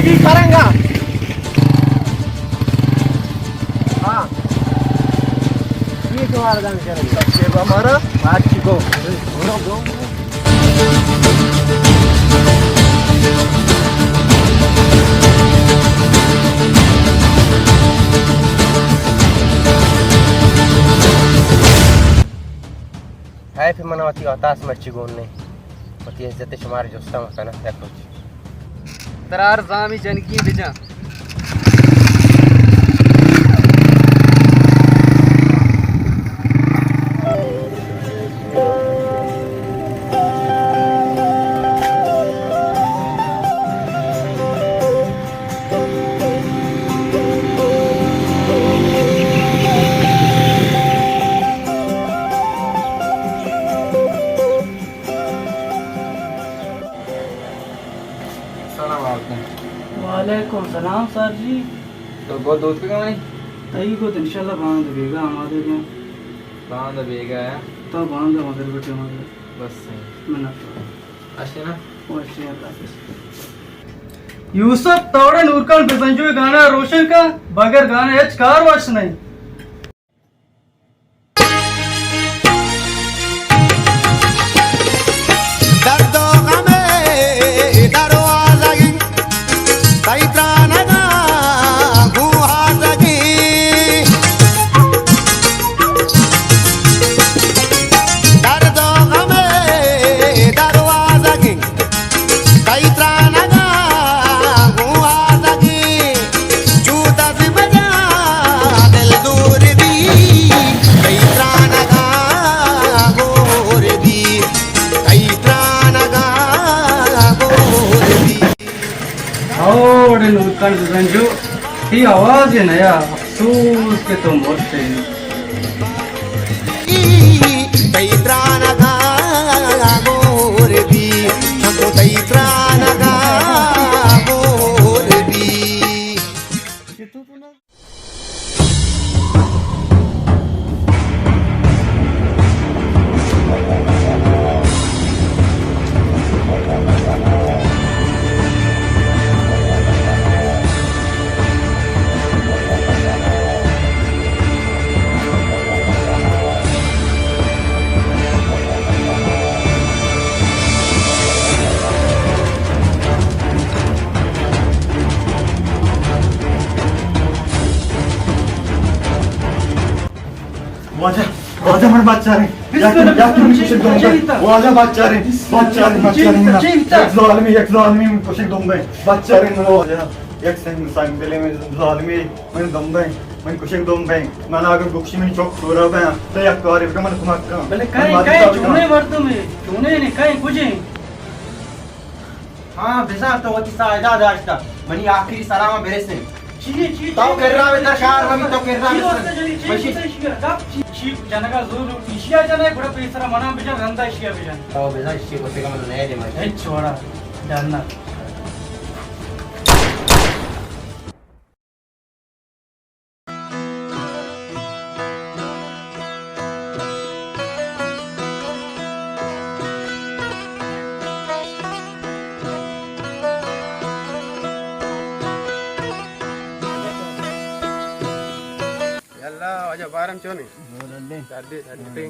چی کرنگا؟ ہاں۔ یہ تو آردان کرنگا۔ سب سے ہمارا مارچی کو۔ حیف من وتی وتاس مرچی گون نے۔ وتی عزت شمار جستا مکنہ یک روچ۔ ترا ہر زامی جنگی بجن۔ سلام علیکم۔ وعلیکم سلام سر جی۔ تو گو دوت بگمانی؟ تئی گو انشاءاللہ باند بیگا آمادہ گا۔ باند بیگا ہے؟ تو باند مغرب ٹائم آمادہ۔ بس صحیح۔ منت وار۔ اچھا نا؟ او اچھا، اللہ حافظ۔ یوسف، توڑے نورکان بزنجو گانا روشن کا، بغیر گانا ہچ کار وش نہیں۔ درد و غم دروازگی، تئی ترانگا گوں آزگی۔ درد و غم دروازگی، تئی ترانگا گوں آزگی، چو دز بجا دل دور بی، تئی ترانگا گور بی، تئی ترانگا گور بی۔ اوڑے نورکان بزنجو، تی آواز نیا۔ افسوس کہ تو مرتے۔ تئی ترانگا گور بی، ہم تو تئی ترانگا گور بی۔ واجہ، واجہ من بچارے۔ یک، یک من کشک دم بے۔ واجہ بچارے، بچارے، بچارے من۔ یک ظالمی، یک ظالمی من کشک دم بے۔ بچارے من واجہ۔ یک سنگ، سنگ دلے من ظالمی من دم بے۔ من کشک دم بے۔ من اگر بکشی من چوک سورا بے۔ تو یک کاری بکن من کمک کن۔ بلے کئے، کئے چونے مردم ہے؟ چونے نے کئے کجے؟ ہاں، بزاں تو وتی ساعدا داشتہ۔ منی آخری سلام برسیں۔ چی، چی، تو کرا بتا شہر روی، تو کرا بتا۔ چی، چی، چی جنگا زور، ایشیا جنگ، گڑا پیسرا منا بجن، رندا ایشیا بجن۔ تو بزاں ایشی کو تیگا من نئے دے مجھے۔ ہچ وڑا ڈرنا۔ یلا واجہ بارم چونے؟ ڈڈے۔ ڈڈے، ڈڈے۔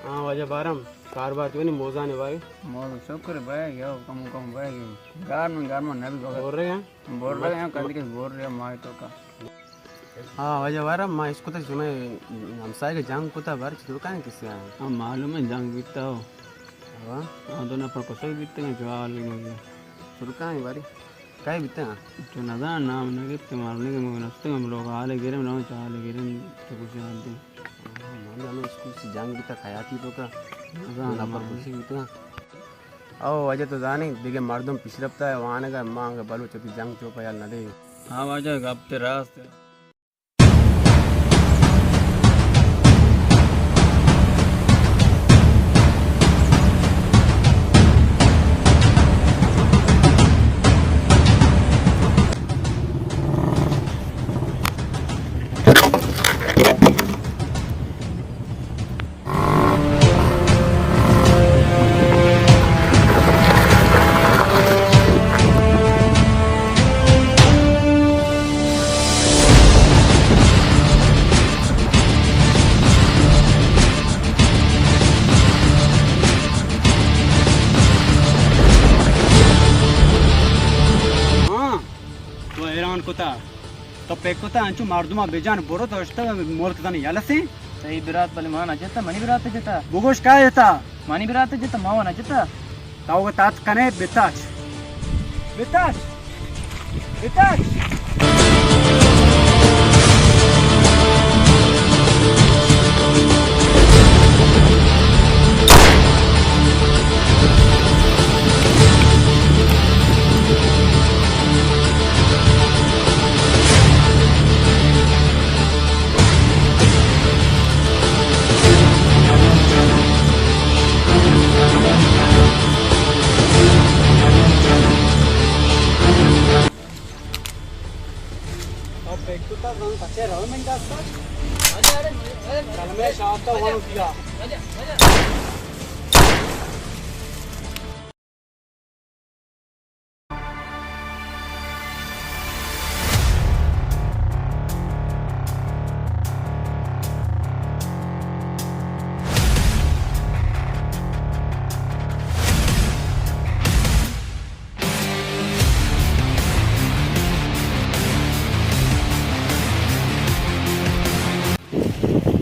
ہاں واجہ بارم، کاروبار چونے موزانے بارے؟ موز شکر بھائی، یو کم کم بھائی، گار من گار من نبی گو۔ بور رہے ہیں؟ بور رہے ہیں، کدی کس بور رہے ہیں، مائی تو کا۔ ہاں واجہ بارم، ما اس کو تو شمے ہمسائے کے جنگ کو تا بار چدو کان کسے ہیں؟ ہاں معلوم ہے جنگ بیتا ہو۔ ہاں؟ ہاں، دو نفر کشگ بیتے ہیں، جو حال بھی نہیں ہے۔ سرکان باری۔ کئے بیتگ؟ تو نزان نام نہ گپت، مارو نگے مگن استگ، ہم لوگ حال گرم، رہوں چا حال گرم، تو کچھ حال دیں۔ ہاں، من ہمیں اسکول سے جنگ بیتا، خیاتی تو کا۔ نزان نفر کشی بیتا۔ او واجہ تو زانے، دیگه مردم پیش رفتا ہے، وانگا مانگا بلوچ تی جنگ چوپا یال نہ دے۔ ہاں واجہ، گپ تے راست ہے۔ تا تو پکتا انچو مردم بجان برو تو اشتا ملک زن یلسیں. تئی برات بلے ما نہ جتا، منی برات جتا. بگوش کا جتا؟ منی برات جتا، ما و نہ جتا. تو تات کنے بتاچ. بتاچ. بتاچ.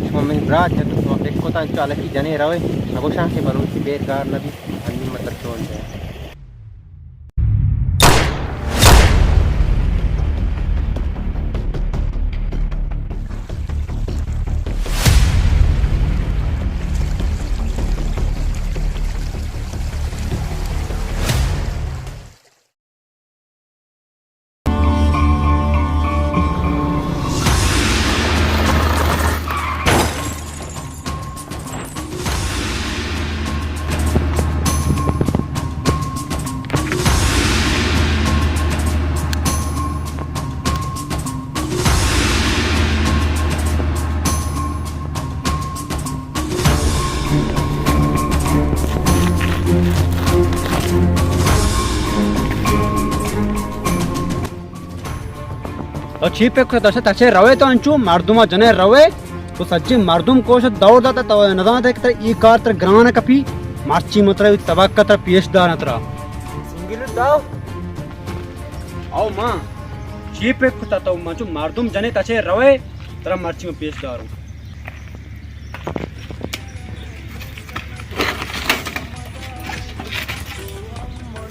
شما منی برات جت، شما فکر کتاں چالکی جنے روے، نگوشاں کہ بلوچی بیرگار نبی، انی مطلب چون جائے. تو چی پکر داشتہ؟ تچے روے تو انچو مردم جنے روے. تو سجی مردم کوش دور داتا، تو نزانتے کہ ترا ای کار تر گران کپی. مرچی مترا سبق تر پیش دارا ترا. سنگل داو. او ماں، چی پکر کتا تو؟ من چو مردم جنے تچے روے، ترا مرچی من پیش داروں.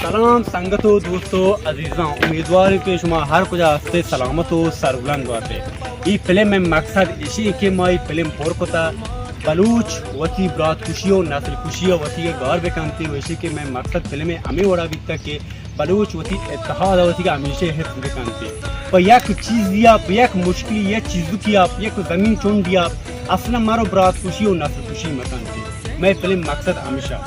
سلام سنگت و دوست و عزیزاں، امیدواریں کہ شما ہر کجا ہستے سلامت و سربلند باتے. ای فلم میں مقصد اشی کہ ما ای فلم پر کتا بلوچ وتی برات کشی و نسل کشی و وتی گار بکنتے، و اشی کہ میں مقصد فلم ہمیں وڑا بیتا کہ بلوچ وتی اتحاد ء وتی ہمیشہ حفظ بہ کنت. پہ یک چیزی ء، پہ یک مشکلی، یک چیزکی ء، یک زمین چنڈی ء، اصلا مرو برات کشی و نسل کشی مہ کنت. مئے فلم مقصد ہمیشہ.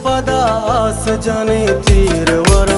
پدا آس جنے تیر ور